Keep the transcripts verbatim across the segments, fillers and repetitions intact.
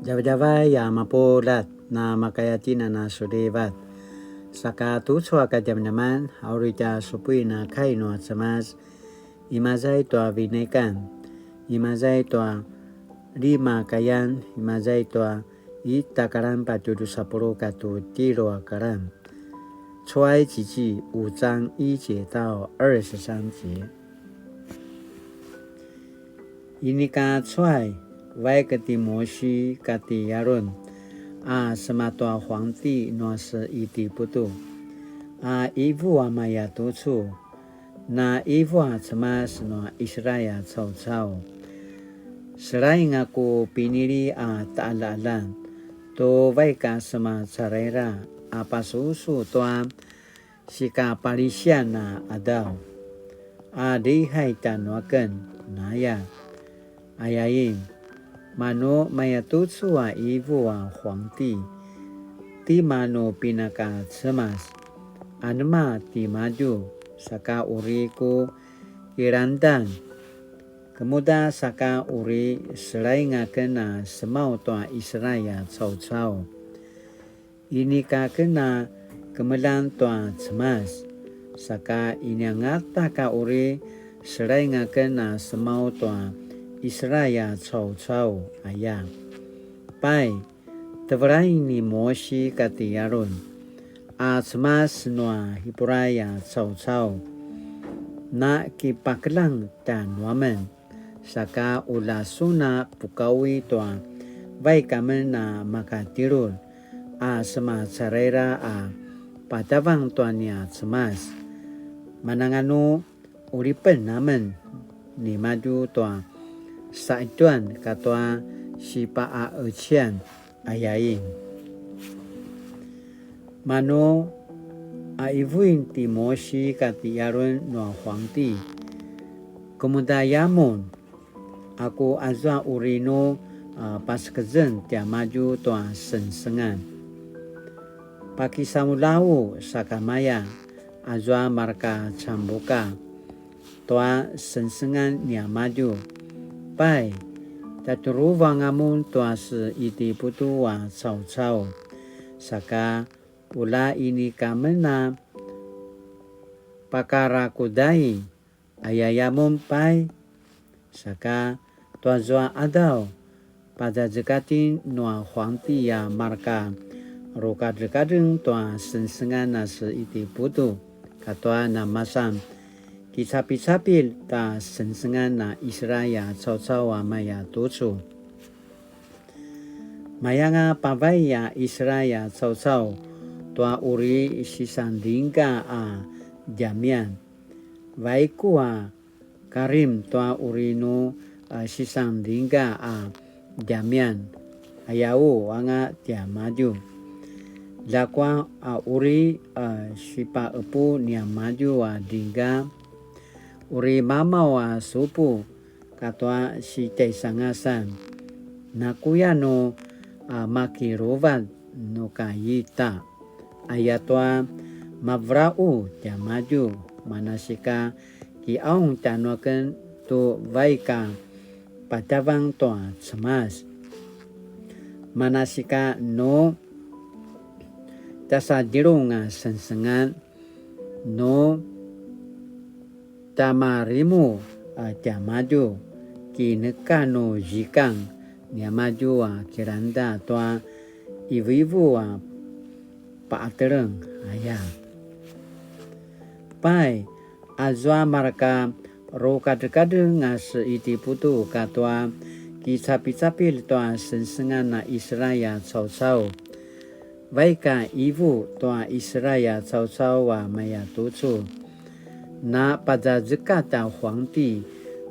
Djavadjavay a mapuljat, na makaya tjen a na sulivat. Saka tucu a kadjamadjaman, a uri tja supuin a kai nua Cemas, imaza i tua Vinaikan, imaza i tua lima kayan, imaza i tua ita karan patje drusa puluq katua tjelu a karan. 出埃及記五章一節到二十三節。 Inika cuay, vaik ti Mosi kati Arun, a sema tua huangti nua se Itiputu, a ivu a maya tucu, na ivu a Cemas nua Israil a caucau. Selaing a ku pinili a taqaljaqaljan, tu vaik a sema caraira a pasusu tua sikapalisian a qadaw, a lihai tjanuaken, naya. Ayain, manu mayatucu a ivu a huangti, tima nu pinaka Cemas, anema timadju, saka uri ku kilangdan, kemuda saka uri selaing aken a semau tua Israil a caucau. Inika ken a kemeljang tua Cemas, saka inianga ta ka uri selaing aken a semau tua Israil a caucau aya. Pai, tevelain ni Mosi kati Arun, a Cemas nua Hipurai a caucau, na kipakeljang tjanuamen, saka ulja sun a pukaui tua vaik amen a makatjelulj, a sema caraira a patavang tua nia Cemas. Mananganu qulipen amen nimadju tua saqetjuan katua sipaqaqecian ayain. Manu a ivuin ti Mosi kati Arun nua huangti, kemuda yamun, aku azua uri nu, a, pasekezen tiamadju tua sengsengan. Pakisamuljavu sakamaya azua marka cambuka tua sengsengan niamadju. Pai, tjatjuruvanga mun tua se Itiputu a caucau, saka ulja inika men a pakarakudai, ayaya mun pai, saka tuazua qadaw, pazazekatjen nua huangti a marka rukadrekadreng tua sengsengan a se Itiputu, katua namasan kicapicapilj ta sengsengan a Israil a caucau a maya tucu. Mayanga pavai a Israil a caucau tua uri sisandingka a djamian. Vaiku a karim tua uri nu, a, sisandingka a djamian, ayau anga tiamadju. Ljakua a uri, a, sipaqepu niamadju a dingka, uri mamaw a supu katua sitjaisangasan, nakuya nu, a, makiruvad nu ka ita. Ayatua mavra'u tiamadju, manasika ki'aung tjanuaken tu vaik a patavang tua Cemas. Manasika nu tjasadjelung a sengsengan, nu tjamarimu a tiamadju, ki neka nu zikang niamadju a kilangda tua ivuivu a pa'ateleng aya. Pai, azua marka rukadrekadreng a se Itiputu katua kicapicapilj tua sengsengan a Israil a caucau. Vaik a ivu tua Israil a caucau a maya tucu. Na pazazekatj a huangti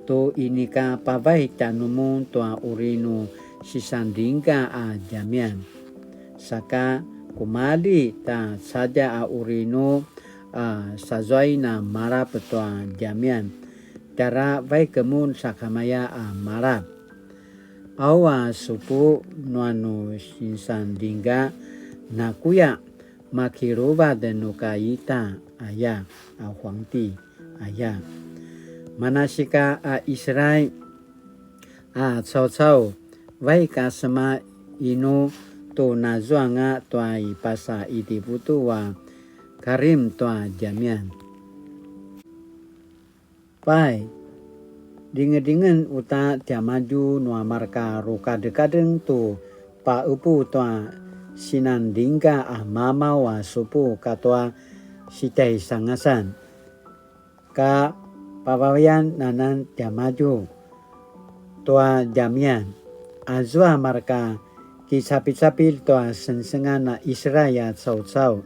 tu inika pavai tjanumun tua uri nu sisandingka a djamian. Saka kumalji ta cadja a uri nu, a, sazuain a malap tua djamian, tjara vaik mun sakamaya a malap. Au a supu nua nu sinsandingka, nakuya makiruvad nu ka ita aya a huangti aya. Manasika a Israil a caucau, vaik a sema inu tu nazuanga tua i pasa Itiputu a karim tua djamian. Pai, dingedingen uta tiamadju nua marka rukadrekadreng tu paepu tua sinan dingka a mamaw a supu katua sitjaisangasan. Ka pavavayan anan tiamadju tua djamian, azua marka kicapicapilj tua sengsengan a Israel a caucau.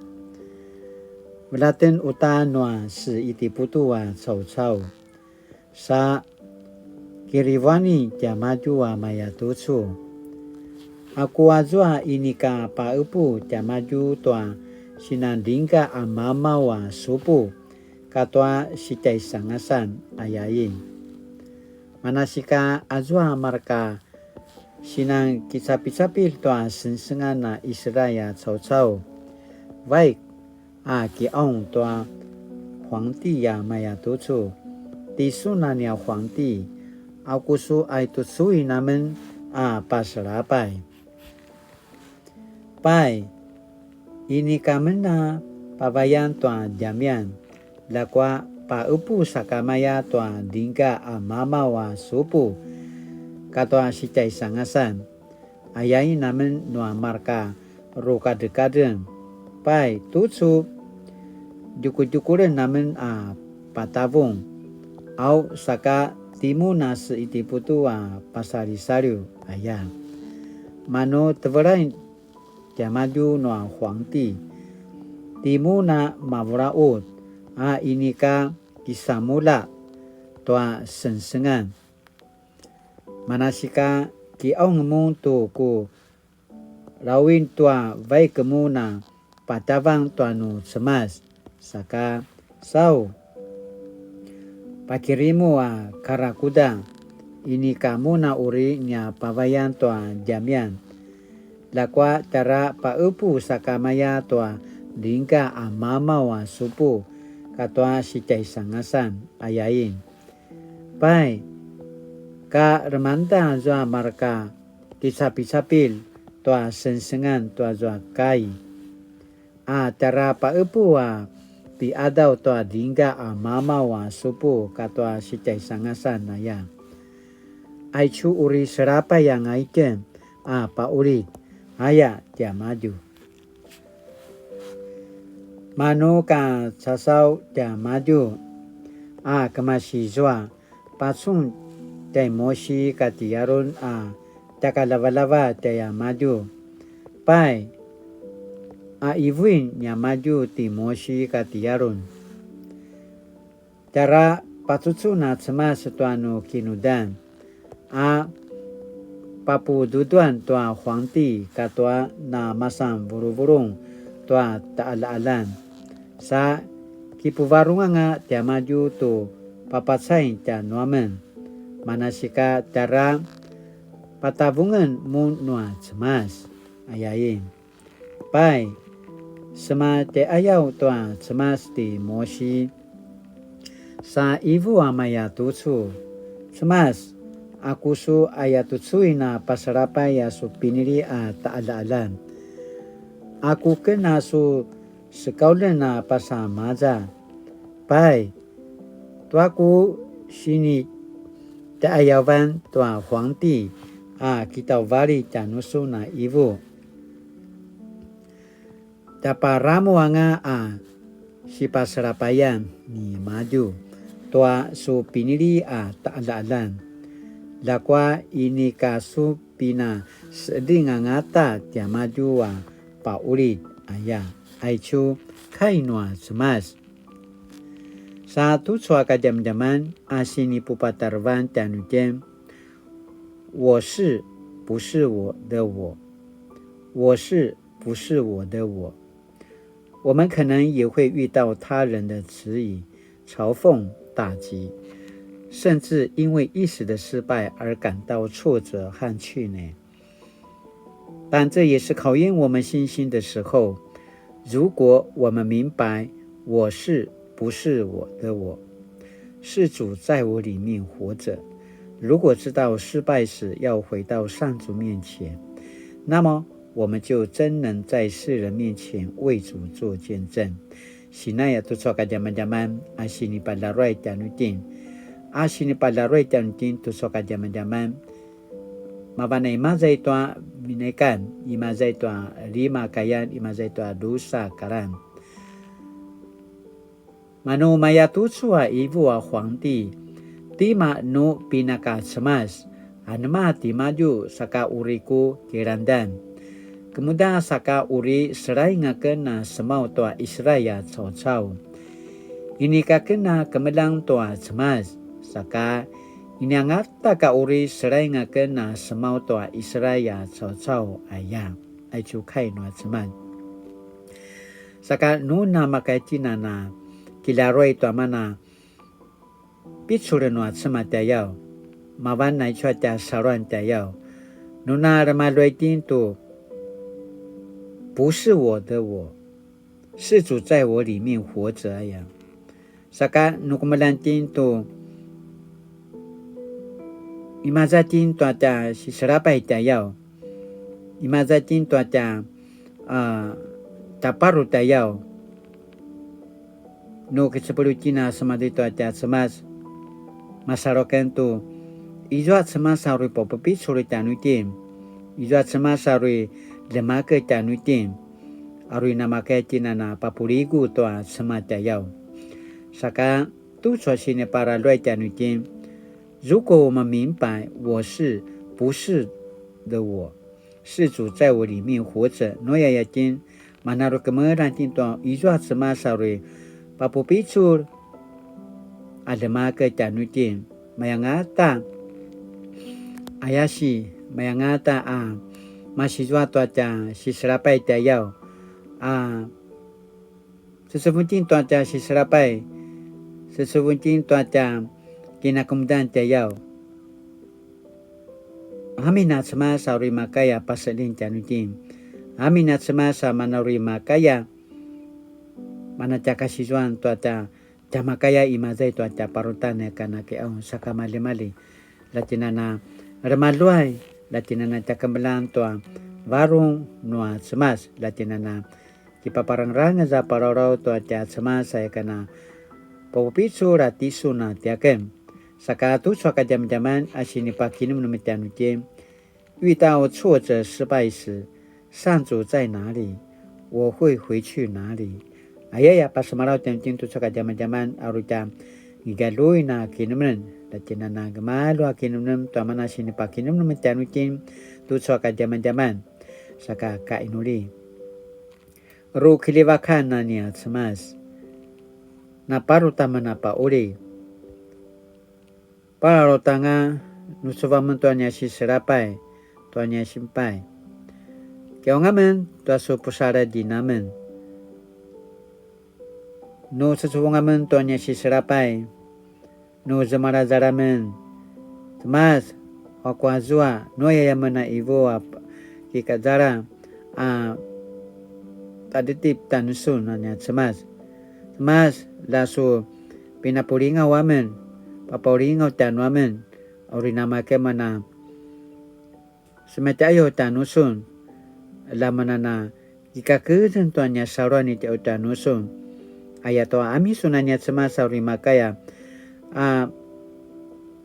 Velaten uta nua se Itiputu a caucau. Sa kirivuani tiamadju a mayatucu. Aku azua inika paepu tiamadju tua sinan dingka a mamaw a supu katua sitjaisangasan, ayain. Manasika azua marka sinan kicapicapilj tua sengsengan a Israel a caucau. Vaik a kiaung tua huangti a mayatucu, tisun a nia huangti, aku su aitucuin amen a paselapay. Pai, inika men a pavayan tua djamian, ljakua paepu sakamaya tua dingka a mamaw a supu katua sitjaisangasan, ayain amen nua marka rukadrekadreng. Pai, tucu djukudjukulen amen a patavung, au saka timun a se Itiputu a pasalisaliw, aya. Manu tevelain tiamadju nua huangti, timun a mavula'ut a inika kisamulja tua sengsengan. Manasika kiaung mun tu ku lawin tua vaik mun a patavang tua nu Cemas, saka sau pakirimu a karakuda, inika mun a uri nia pavayan tua djamian. Ljakua tjara paepu sakamaya tua dingka a mamaw a supu katua sitjaisangasan, ayain. Pai, ka lemangeda azua marka kicapicapilj tua sengsengan tua zua kai, a tjara paepu a piadaw tua dingka a mamaw a supu katua sitjaisangasan aya. Aicu uri selapay anga itjen a paulit, aya tiamadju. Manu ka casaw tiamadju a kemasi zua, pacun tjai Mosi kati Arun a tjakalavalava tjaiamadju. Pai, a ivuin niamadju ti Mosi kati Arun. Tjara pacucun a Cemas tua nu kinudan, a papududuan tua huangti katua na masan vuluvulung tua ta'ala'alan. Sa kipuvarunganga tiamadju tu papacain tjanuamen, manasika tjara patavungen mun nua Cemas, ayain. Pai, sema tjai'ayaw tua Cemas ti Mosi. Sa ivu a maya tucu, Cemas, aku su ayatucuin a pasalapay a su pinili a ta'ala'alan. Aku ken a su sekaulen a pasamaza. Pai, tua ku sinitja'ayavan tua huangti a kitauvalit tjanusun a ivu. Tjaparamu anga a sipasalapayan nimadju tua su pinili a ta'ala'alan. Ljakua inika su pinaseding angata tiamadju a pa'ulid aya, aicu kai nua Cemas. Sa tucu a kadjamadjaman a sinipupatarevan tjanuitjen, 我是，不是我的我。我是，不是我的我。我们可能也会遇到他人的质疑、嘲讽、打击，甚至因为一时的失败而感到挫折和气馁。但这也是考验我们信心的时候。如果我们明白我是不是我的我，是主在我里面活着，如果知道失败时要回到上主面前，那麼我們就真能在世人面前為主做見證。Sinaya tucu a kadjamadjaman a sinipalaruay tjanuitjen. A sinipalaruay tjanuitjen tucu a kadjamadjaman. Mavan a imaza i tua vinaikan, imaza i tua lima kayan, imaza i tua drusa karan. Manu maya tucu a ivu a huangti, tima nu pinaka Cemas, anema timadju saka uri ku kilangdan. Kemuda saka uri selaing aken a semau tua Israel a caucau. Inika ken a kemeljang tua Cemas, saka ini angata ka uri selaing aken a semau tua Israel a caucau aya. Aicu kai nua Cemas. Saka nu namakay tjen a na kilaruay tua mana picul nua Cemas tjayaw, mavan aicu a tja saluan tjayaw. Nu na remaluay tjen tu, 不是我的我，是主在我裡面活着 aya. Saka nu kemeljang tjen tu, imaza tjen tua tja siselapay tjayaw, imaza tjen tua tja, a, tjaparut tjayaw. Nu kicepelu tjen a semadju tua tja Cemas, masalu aken tu, izua Cemas a uri papupicul tjanuitjen, izua Cemas a uri ljemakez tjanuitjen, a uri namakay tjen a na papuligu tua Cemas tjayaw. Saka tucu a sinipalaruay tjanuitjen, 如果我们明白我是不是的我，是主在我裡面活着， nu aya tjen, mana uri kemeljang tjen tua izua Cemas a uri papupicul a ljemakez tjanuitjen, maya angata aya si, maya angata a masizua tua tja siselapay tjayaw, a secevung tjen tua tja siselapay, secevung tjen tua tja kinakemudan tjayaw. Amin a Cemas a uri makaya paseljang tjanuitjen. Amin a Cemas a mana uri makaya, mana tja kasizuan tua tja, tja makaya imaza i tua tja parutan aya ka na kiqaung, saka maljimalji. Lja tjen a na remaluay, lja tjen a na tja kemeljang tua varung nua Cemas, lja tjen a na kipaparangerangez a pararaw tua tja Cemas aya ka na papupicul a tisun a tiaken. Saka tucu a kadjamadjaman a sinipakinemnem tjanuitjen, 遇到挫折失敗時，上主在哪裡？我會回去哪裡？Ayaya, pasemalaw tjanuitjen tucu a kadjamadjaman a uri tja ngigaljuin a kinemnem, lja tjen a na gemalju a kinemnem tua mana sinipakinemnem tjanuitjen tucu a kadjamadjaman. Saka kainuli. Ru kiljivakan a nia Cemas. Na parut amen a pauli. Palalaut anga, nu cuvung amen tua nia siselapay, tua nia sinpay. Kiqaung amen tua su pusaladj amen. Nu cuvung amen tua nia siselapay, nu zemalazala amen. Cemas, aku azua, nu aya amen a ivu a kikazala a tjaditip tjanusun a nia Cemas. Cemas, lja su pinapulingaw amen, papaulingaw tjanuamen, a uri namakay amen a semetjayaw tjanusun, lja amen a na kikakezeng tua nia saluan i tjayaw tjanusun. Ayatua amin sun a nia Cemas a uri makaya a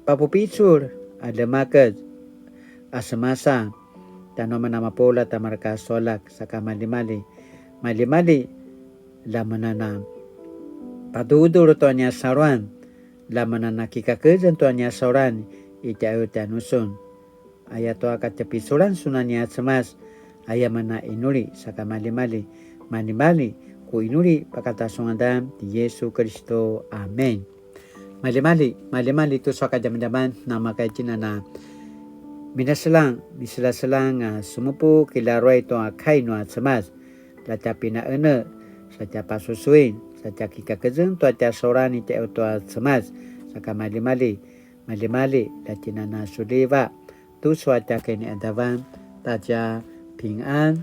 papupicul a ljemakez a semasa tjanuamen a mapuljat a mareka sualak, saka maljimalji, maljimalji, lja amen a na padudul tua nia saluan, lja amen a na kikakezeng tua nia saluan i tjayaw tjanusun. Ayatua katjapiculan sun a nia Cemas, aya amen a inuli, saka maljimalji, maljimalji, ku inuli pakata su ngadan ti Yesu Kiristu. Amen. Maljimalji, maljimalji tucu a kadjamadjaman, namakay tjen a na minaselang, miselaselang a semupu kilaruay tua kai nua Cemas, lja tja pinaene, sa tja pasusuin, sa tja kikakezeng tua tja saluan i tjayaw tua Cemas, saka maljimalji, maljimalji, lja tjen a na suliva, tucu a tja kiniqadavan, ta tja pingan,